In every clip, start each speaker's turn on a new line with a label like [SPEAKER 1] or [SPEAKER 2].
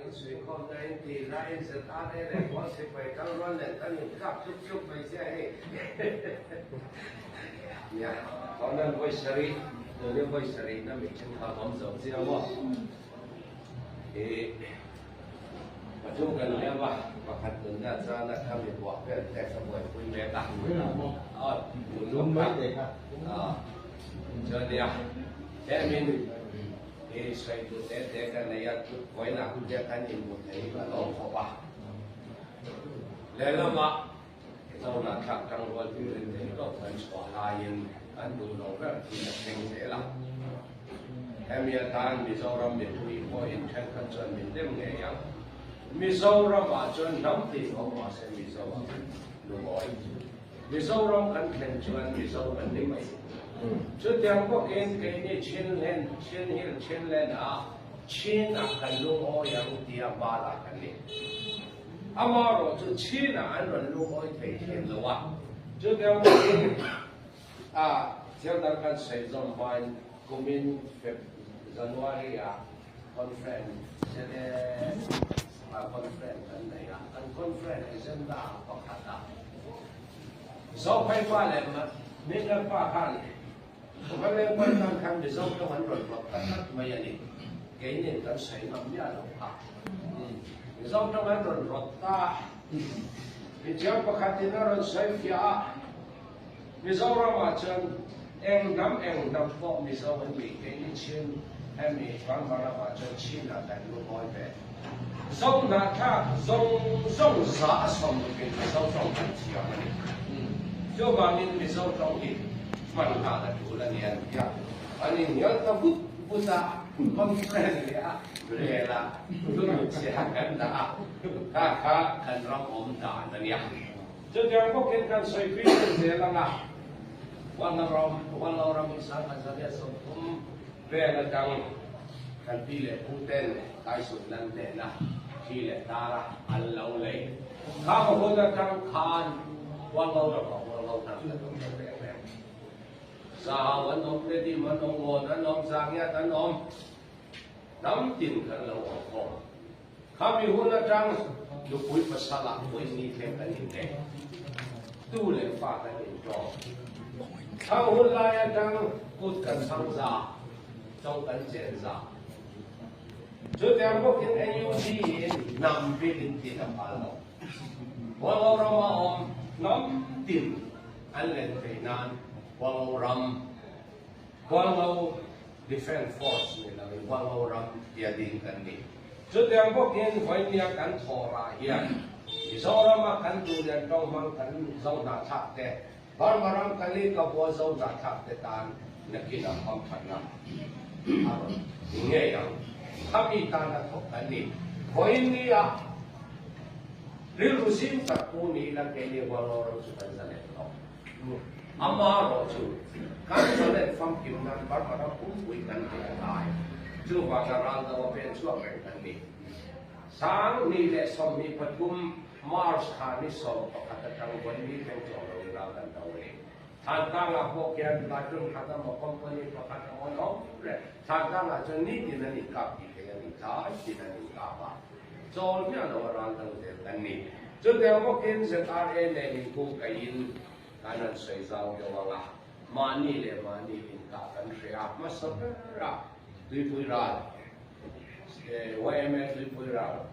[SPEAKER 1] Insuihkhawmna in tih laiin ZRA leh Pawl sipai kal rual nen kan inkap tluk tluk mai che a hei. Nia, Conan vawi sarih, tuni vawi sarihna mi thenkhat awm zo chiang maw? Ih, pathum kan liam a, pakhat nunna chuan a kha mi buah vel te ka buaipui mek a. Aw, lum mai te kha. Aw, chuan nia, hemin I sawi duh te te ka nei a, vawiinah hun hian kan inhmu thei hi ka lawm khawp a. Lehlamah Zohna thlak tangrual turin theihtawp kan chhuah laiin kan duh lo ber thil a thleng zel a. Hemi atan Mizoram mipui pawhin thenkhat chuan min dem ngei ang. Mizoramah chuan hnam tih awm mah se Mizo ah kan lungawi. Mizoram kan thlen chuan Mizo kan ni mai. Chutiang bawkin keini Chinlen, Chin Hill, Chinlen ah Chin ah kan lungawi ang tia bal ah kan ni. Amaherawh chu Chin ah an rawn lungawi thei thin lo a. Chutiang bawkin a thil dang kan sawi zawm hmain kumin Feb January ah Conference Sele Conference kan nei a, kan conference agenda ah pakhat ah Zophei pa leh Minral pa khan Khawleng pawi tan khan Mizo tawng an rawn vawt ta tlat mai a ni. Keinin kan sawi ngam miah lo kha. Mizo tawng an rawn vawt ta. Mithiam pakhatin a rawn sawi fiah a, Mizoramah chuan eng hnam eng hnam pawh Mizo an nih keini Chin hemi Burma ramah chuan Chin ah kan lu mawi ve. Zo hnahthlak zawng zawng za a sawm rukin Mizo tawng kan thiam a ni. Chuvangin Mizo tawng hi hman nghal a tul a ni an ti a. An inhnial ta vut vut a, conference leh a rel a, thununchhia kan dah a, kha kha kan ram awm dan a nia. Chutiang bawkin kan sawi tui deuh zel ang a, Huangaram, Huangaram hi 1930 vel atang kan pi leh pu ten Taisut Lal hnena thi leh tara an lo lei. Khang hun atang khan Huangaram ah Huangau hnam kan awm ta reng reng. Zahau an awm, Tedim an awm, Ngawn an awm, Zangiat an awm, hnam tin kan lo awm khawm. Khami hun atang nupui pasal ah pawhin ni thleng kan innei, tu leh fa kan intawm. Khang hun lai atang kut kan chhang za, tawng kan chen za. Chutiang bawkin NUG in hnam bik in tin a phal lo. Huango rama awm hnam tin an len theih nan Huango ram, Huango Defence Force ni loin Huango ram tia ding kan ni. Chutiang bawkin vawinia kan thawhrah hian Mizorama kan duhlian tawng hmang kan zo hnahthlak te, Burma ram Kali Kabua zo hnahthlak te tan nakin a kham thatna a rawn ni ngei ang. Khami tan a thawk kan ni. Vawinia rilru zim tak pu ni ila keini Huango ram chu kan zalen tawh. Amaherawhchu, kan zalen famkim nan Burma ram pumpui kan ti a ngai. Chuvanga ral do a pen chhuak reng kan ni. 2023 March thla ni 11 atang vawi thleng chaw loin ral kan do a ni. Thlantlang-ah pawh khian platoon khat emaw company pakhat emaw an awm reng. Thlantlang-ah chuan nitin an inkap tih theih a ni, tlai tin an inkap a. Chawl miah lo a ral do zel kan ni. Chutiang bawkin ZRA nen inkungkaihin kan rawn sawi zau deuh ang a, mahni leh mahni inkah kan hre a, hmasa berah Tuipui ral, YMA Tuipui ral,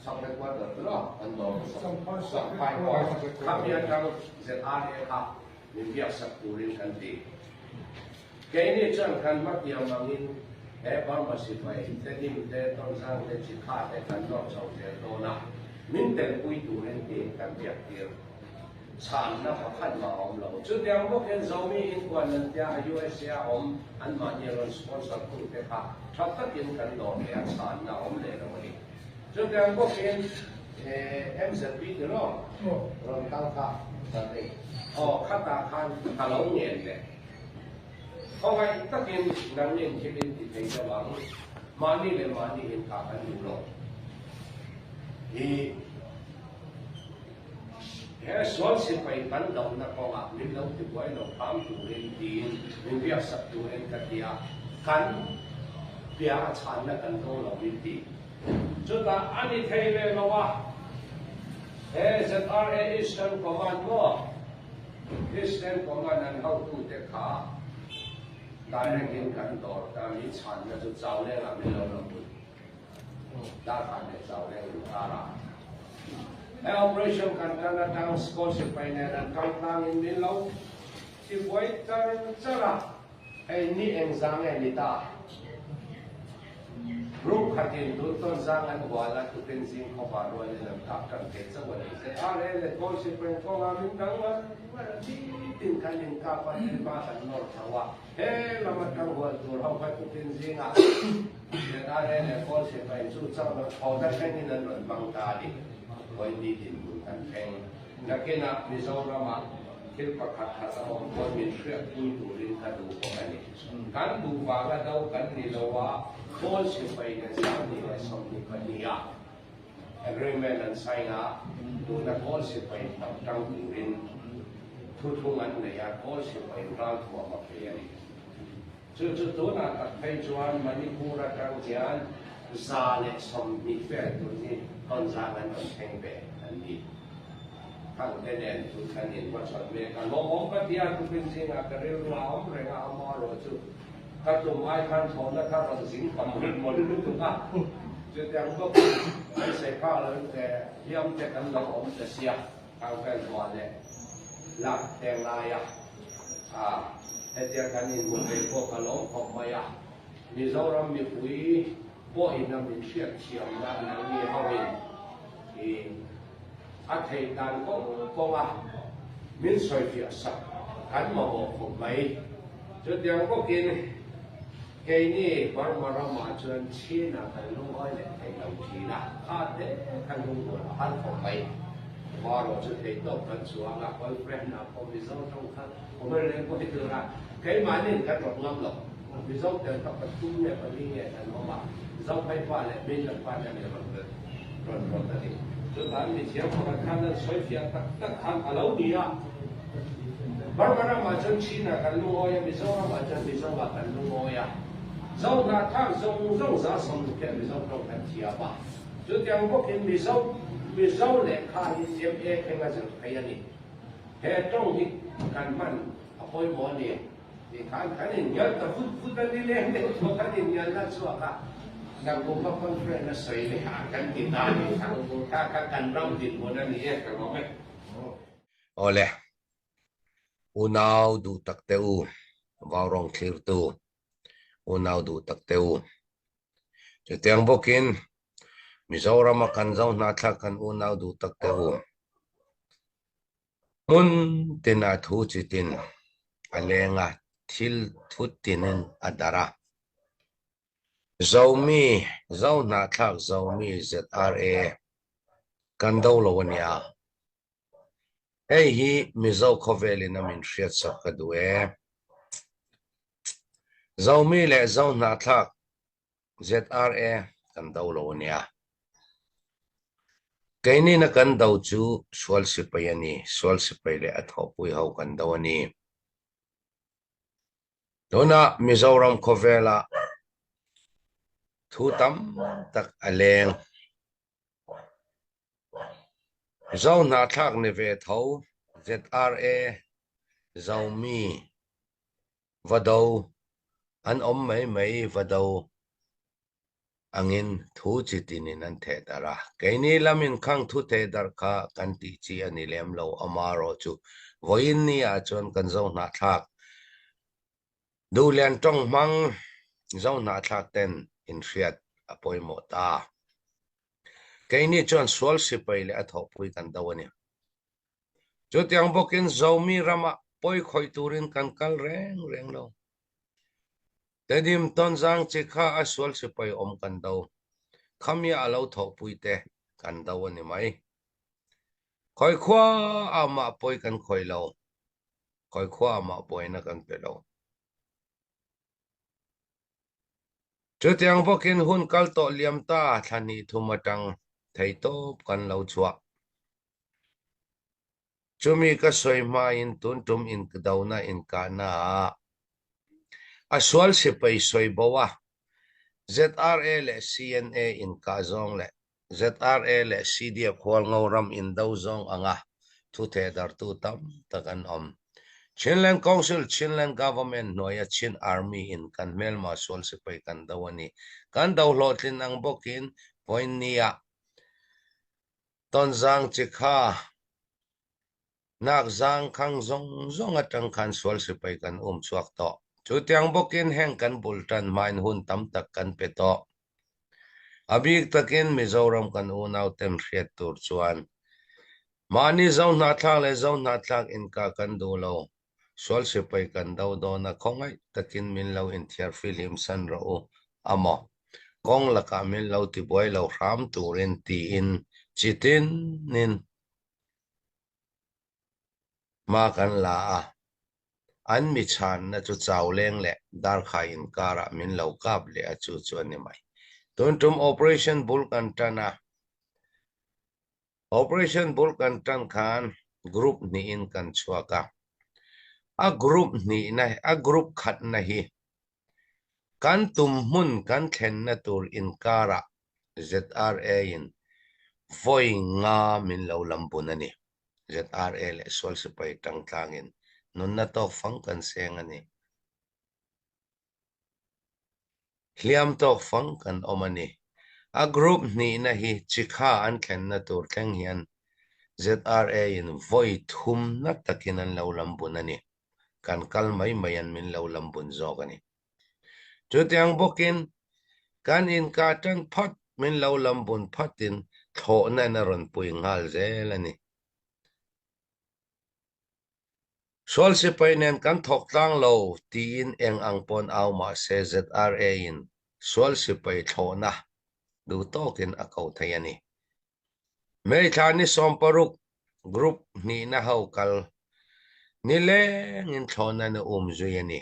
[SPEAKER 1] Sangphai Quarter chu lo an dawr Sangphai Quarter khami atang ZRA kha min biaksak turin kan ti. Keini chuan kan hmatiam angin he Burma sipai Tedim te, Tonzang te, Chikha te kan nawr chho zel dawn a, min telpui turin tiin kan biak tir. Chhanna pakhat mah a awm lo. Chutiang bawkin Zomi inkuan an tia a USA a awm anmahni rawn sponsor tute kha tha takin kan dawr leh a, chhanna a awm leh lo a ni. Chutiang bawkin MZP ti rawh rawn kal kha aw khatah khan ka lo ngen leh. Khawngaih takin nangnin thil in ti thei deuh ang, mahni leh mahni inkah kan duh lo. I he sual sipai kan lohna kawngah min lo ti buai lo hram turin tiin min biaksak turin ka ti a, kan bia a chhanna kan dawng lo min ti. Chutah a ni thei ve lo a, he ZRA Eastern Command maw Eastern Command an hotute kha direct in kan dawr ta, min chhanna chu chau lengah min lo la put. Darkar leh chau leng in kar a. He operation kan tan atang scholarship pai nen an kal tlangin min lo ti buai char char a. Hei ni eng zang nge ni ta? Group khatin tun tawn zang an hual a, tukin zing khawpah rualin an kap tan thei chauh a ni. ZRA leh Scholarship reng kawngah min dang ngar ngar a, nitin kan inkap a, thilma kan nawr chho a. He lam atang hual tur ho kha tukin zingah ZRA leh Scholarship a inchuh chauh lo, thawhna thlengin an rawn hmang ta a ni. Vawi nitin hun kan thleng. Nakinah Mizoramah thil pakhat khat a awm pawn min hriatpui turin ka duh bawk a ni. Kan duh vanga do kan ni lo a, Kawl sipai nen 22 ah agreement an sign a, tuna Kawl sipai tam tang turin thuthung an nei a, Kawl sipai ralthuam a phei a ni. Chu chu tunah tak phei chuan Manipur atang hian 120 vel tur hi tawnzang an rawn thleng ve an ni. Thangte nen tun kan inhmachhawn mek a, lawmawm ka ti a, tukin zingah ka rilru a awm reng a, amaherawh chu ka tum ai khan thlawhna kha rawn zing ta mawlh mawlh lutuk a, chutiang bawkin an sawi phak lo te hliam te kan lo awm ta sia. Thangvel hmuah leh lak teng laia hetiang kan inhmu thei pawh ka lawm khawp mai a. Mizoram mipui pawhin a min hriat thiamna nangni hoin i a theih dan kawng kawnga min sawifiah sak kan mamawh khawp mai. Chutiang bawkin keini Burma ramah chuan China kan lungawi leh thei lo thin a, kha te kan lungrual a har khawp mai. Marawh chu thei tawp kan chuang a, boyfriend ah pawh Mizo tawng kha awm reng pawh hi tur a, keimahniin kan rawt ngam lo. Mizo tel kha pathum nge pali nge kan awm a, Zophaipa leh Mainland pa te an rawn rawn rawt a ni. Chutah mithiam pakhat khan an sawifiah tak tak khan a lo ni a. Burma ramah chuan China kan lungawi a, Mizoramah chuan Mizoah kan lungawi a. Zo hnahthlak zawng zawng 160 hian Mizo tawng kan thiam a. Chutiang bawkin Mizo Mizo lehkha hi MA thleng a zir phei a ni. He tawng hi kan hman a pawimawh a ni. Ti khan kan inhnial ta vut vut a ni leng deuh tawh kan inhnialna chhuak a. Nakuma conference a sawi leh a kan ti ta a ni kha. Kha kha kan ram dinhmun a ni e ka lawm e.
[SPEAKER 2] Awle, unau duh tak te u, vau rawng thlirtu, unau duh tak te u. Chutiang bawkin Mizorama kan zo hnahthlak kan unau duh tak te u, hmun tina thu chi tin a leng a, thil thut tinin a darh a. Zomi, Zo hnahthlak Zomi ZRA kan do lo a nia. Hei hi Mizo khawvelin a min hriatsak ka duh e. Zomi leh Zo hnahthlak. ZRA kan do lo a nia. Keinina kan do chu sual sipai a ni, sual sipai leh a thawhpui ho kan do a ni. Tunah Mizoram khawvelah thu tam tak a leng. Zo hnahthlak ni ve tho ZRA, Zomi, va do an awm mai mai va do angin thu chi tinin an theh darh a. Keini lamin khang thu theh darh kha kan tih chi a ni lem lo amaherawhchu vawiin ni ah chuan kan zo hnahthlak duhlian tawng hmang zo hnahthlak ten inhriat a pawimawh ta. Keini chuan sual sipai leh a thawhpui kan do a ni. Chutiang bawkin Zomi ramah pawi khawih turin kan kal reng reng lo. Tedim tawnzang chi kha a sual sipai awm kan do. Khamia a lo thawhpui te kan do a ni mai. Khawi khua ah mah pawi kan khawih lo. Khawi khua ah mah buaina kan pe lo. Chutiang bawkin hun kal tawh liam ta thla hnih thum atang theihtawp kan lo chhuah. Chumi ka sawi hmain tun tum inkdona inkahna ah a sual sipai sawi bo a, ZRA leh CNA inkah zawng leh ZRA leh CDF Hualngo ram indo zawng anga thu thehdartu tam tak an awm. Chinland Council, Chinland Government hnuaia Chin Army in kan hmelma sual sipai kan do a ni. Kan do hlawhtlin ang bawkin point nia Tawnzang chi kha nakzang khang zawng zawng atang khan sual sipai kan um chhuak tawh. Chutiang bawkin heng kan bul tan hmain hun tam tak kan pe tawh. A bik takin Mizoram kan unau ten hriat tur chuan mahni zo hnahthlak leh zo hnahthlak inkah kan duh lo. Sual sipai kan do dawn a, khawngaih takin min lo inthiar fihlim san rawh u a maw? Kawng lakah min lo tibuai lo hram turin tiin chi tinin hma kan la a, an mi chhanna chu Chauleng leh Darkhai inkarah min lo kap leh a chu chu a ni mai. Tun tum Operation bul kan tan a, Operation bul kan tan khan group hnihin kan chhuak a, a group hnihna a group khatna hi kan tum hmun kan thlenna tur inkarah ZRA in vawi nga min lo lam bun a ni. ZRA leh sual sipai tangtlangin nunna tawk fang kan seng a ni. Hliam tawk fang kan awm a ni. A group hnihna hi Chikha an thlenna tur thleng hian ZRA in vawi thum na takin an lo lam bun a ni. Kan kal mai mai an min lo lam bun zawk a ni. Chutiang bawkin kan inkah tan phat min lo lam bun phatin thlawhna in a rawn pui nghal zel a ni. Sual sipai nen kan thawk tlang lo tiin eng ang pawn au mah se ZRA in sual sipai thlawhna duh tawkin a ko thei a ni. May thla ni 16 group hnihna ho kal nilengin thlawhna na um zui a ni.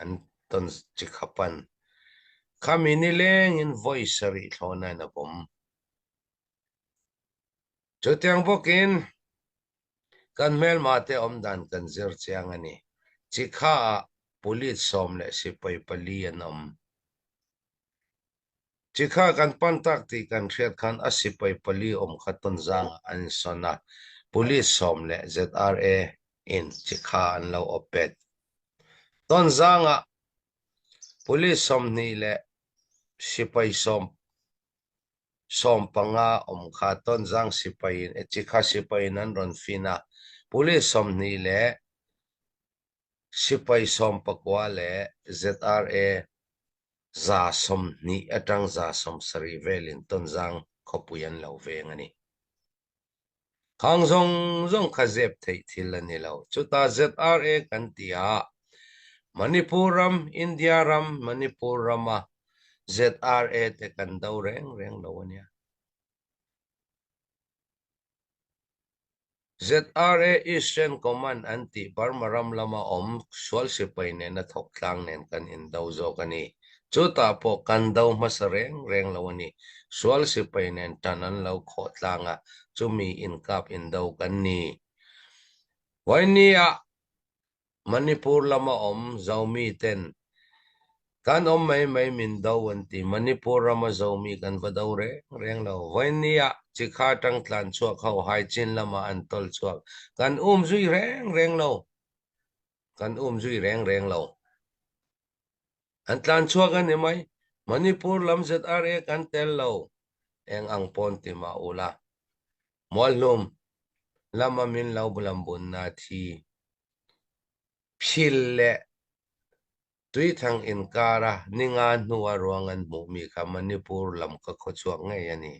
[SPEAKER 2] An tawn chi khapan khami nilengin vawi sarih thlawhna in a bawm. Chutiang bawkin kan hmelmate awmdan kan zir chiang a ni. Chikhaah police 14 an awm. Chikha kan pan tak tih kan hriat khan a sipai pali awm kha tawnzangah an insawn a, police 10 leh ZRA in Chikha an lo awp bet. Tawnzangah police 20 leh sipai 10 15 awm kha Tawnzang sipaiin Chikha sipaiin an rawn fin a, police 20 leh sipai 19 leh ZRA 120 atang 170 velin Tawnzang khawpui an lo veng a ni. Khang zawng zawng kha zep theih thil a ni lo. Chutah ZRA kan ti a, Manipur ram, India ram, Manipur rama ZRA te kan do reng reng lo a nia. ZRA Eastern Command an tih Burma ram lama awm sual sipai nena thawk tlang nen kan indo zawk a ni. Chutah pawh kan do hmasa reng reng lo a ni. Sual sipai nen tan an lo khawh tlang a, chumi inkap indo kan ni. Vawinia Manipur lama awm Zomi ten kan awm mai mai min do an ti. Manipur rama Zomi kan va do reng reng lo. Vawinia Chikha tang tlan chhuak ho Haichin lama an tawlh chhuak kan um zui reng reng lo. Kan um zui reng reng lo. An tlan chhuak a ni mai. Manipur lam ZRA kan tel lo. Eng ang pawn ti mah ula. Mualhlum lama min lo lambunna thi phil leh Tuithang inkara ninga hnua ruang an hmuhmi kha Manipur lam ka khawchhuak ngei a ni.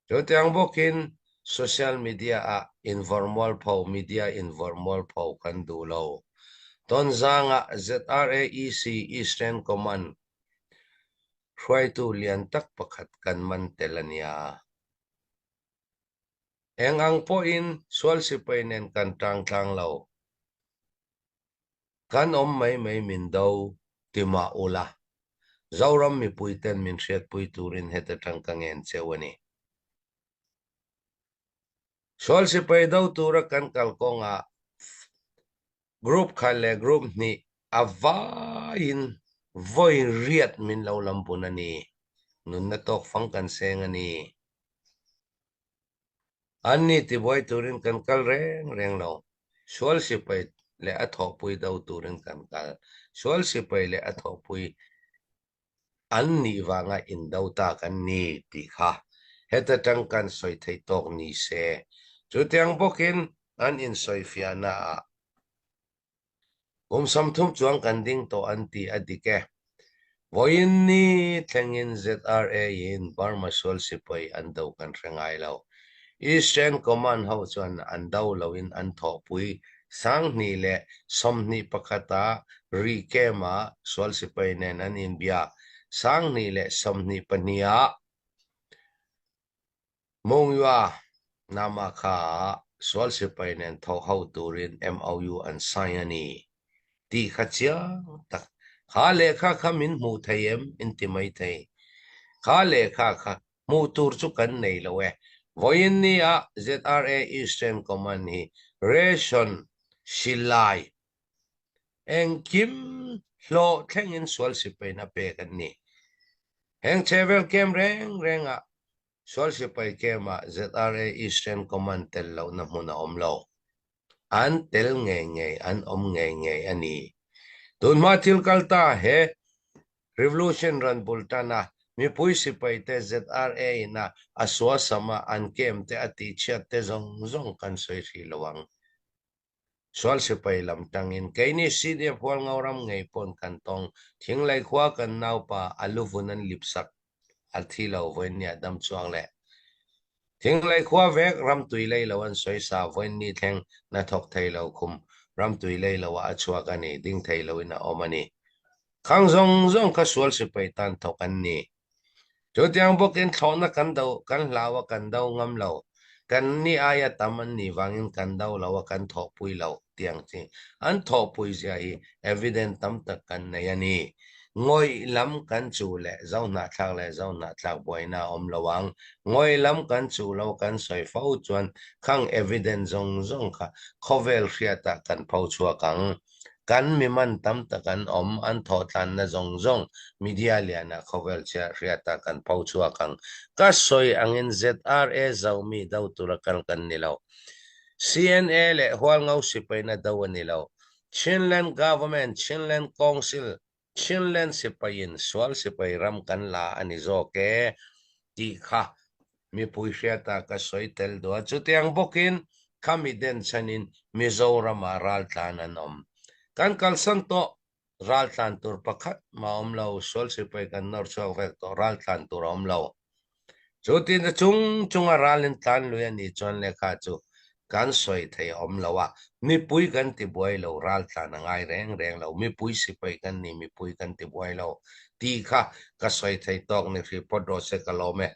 [SPEAKER 2] Chutiang bawkin social media ah invawrhmualpho, media invawrhmualpho kan duh lo. Tawnzangah ZRAEC Eastern Command hruaitu lian tak pakhat kan man tel a nia. Eng ang pawhin sual sipai nen kan tang tlang lo. Kan awm mai mai min do ti mah ula, Zoram mipui ten min hriatpui turin heta tang ka ngen cheu a ni. Sual sipai do tura kan kal kawngah Group khat leh group hnih a vaiin vawi riat min lo lam bun a ni. Nunna tawk fang kan seng a ni. An ni tibuai turin kan kal reng reng lo. Sual sipai leh a thawhpui do turin kan kal. Sual sipai leh a thawhpui an nih vanga indo ta kan ni tih kha heta tang kan sawi theih tawk ni se. Chutiang bawkin an insawifiahna ah kum 30 chuang kan ding tawh an ti a dik e. Vawiin ni thlengin ZRA in Burma sual sipai an do kan hre ngai lo. Eastern Command ho chuan an do loin an thawhpui 2021 ah Rih Camp ah sual sipai nen an inbia. 2022 ah Monywa Namakha ah sual sipai nen thawk ho turin MOU an sign a ni tih kha chiang tak. Kha lehkha kha min hmuh thei em? In ti mai thei. Kha lehkha kha Hmuh tur chu kan nei lo e. Vawiin ni ah ZRA Eastern Command hi ration silai engkim hlawh thlengin sual sipain a pek an ni. Heng chhevel camp reng reng ah sual sipai camp ah ZRA Eastern Command tel lohna hmun a awm lo. An tel ngei ngei, an awm ngei ngei a ni. Tunhma thil kal ta he Revolution ran bul tan a, mipui sipai te ZRA in a a suasam a an kem te a tihchhiat te zawng zawng kan sawi hrih lo ang. Sual sipai lam tangin keini CDF Hualngo ram ngei pawn kan tawng Thinglei khua kan naupa a luvun an lipsak a thi lo vawiinnia dam chuang leh Thinglei khua vek ramtui lei lo an sawi sa vawiinni thleng na thawk thei lo khum ramtui lei lo ah a chhuak a ni ding thei lo in a awm a ni. Khang zawng zawng kha sual sipai tan thawk an ni. Chutiang bawkin thlawhna kan do kan hlau a kan do ngam lo. Kan ni aia tam an nih vangin kan do lo a kan thawhpui lo tiang chi an thawhpui zia hi evidence tam tak kan nei a ni. Ngawih lam kan chuh leh Zohnahthlak leh Zohnahthlak buaina a awm lo ang. Ngawih lam kan chuh lo kan sawi fo chuan khang evidence zawng zawng kha khawvel hriatah kan pho chhuak ang. Kan mi man tam tak an awm, an thawhtlanna zawng zawng media lianah khawvel chhiah hriatah kan pho chhuak ang. Ka sawi angin ZRA Zomi do tura kal kan ni lo. CNA leh Hualngo sipaina do a ni lo. Chinland Government, Chinland Council, Chinland sipaiin sual sipai ram kan la a ni zawk e tih kha mipui hriata ka sawi tel duh a. Chutiang bawkin khami den chhanin Mizoramah raltlan an awm. Kan kalsan tawh raltlan tur pakhat mah a awm lo, sual sipai kan nawr chhuak vek tawh raltlan tur a awm lo. Chu tina chung chunga ral in tlan lui a nih chuan lehkha chu kan sawi thei a awm lo a, mipui kan ti buai lo, ral tlan a ngai reng reng lo, mipui sipai kan ni, mipui kan ti buai lo tih kha ka sawi thei tawk ni hrih phawt rawh se ka lawm e.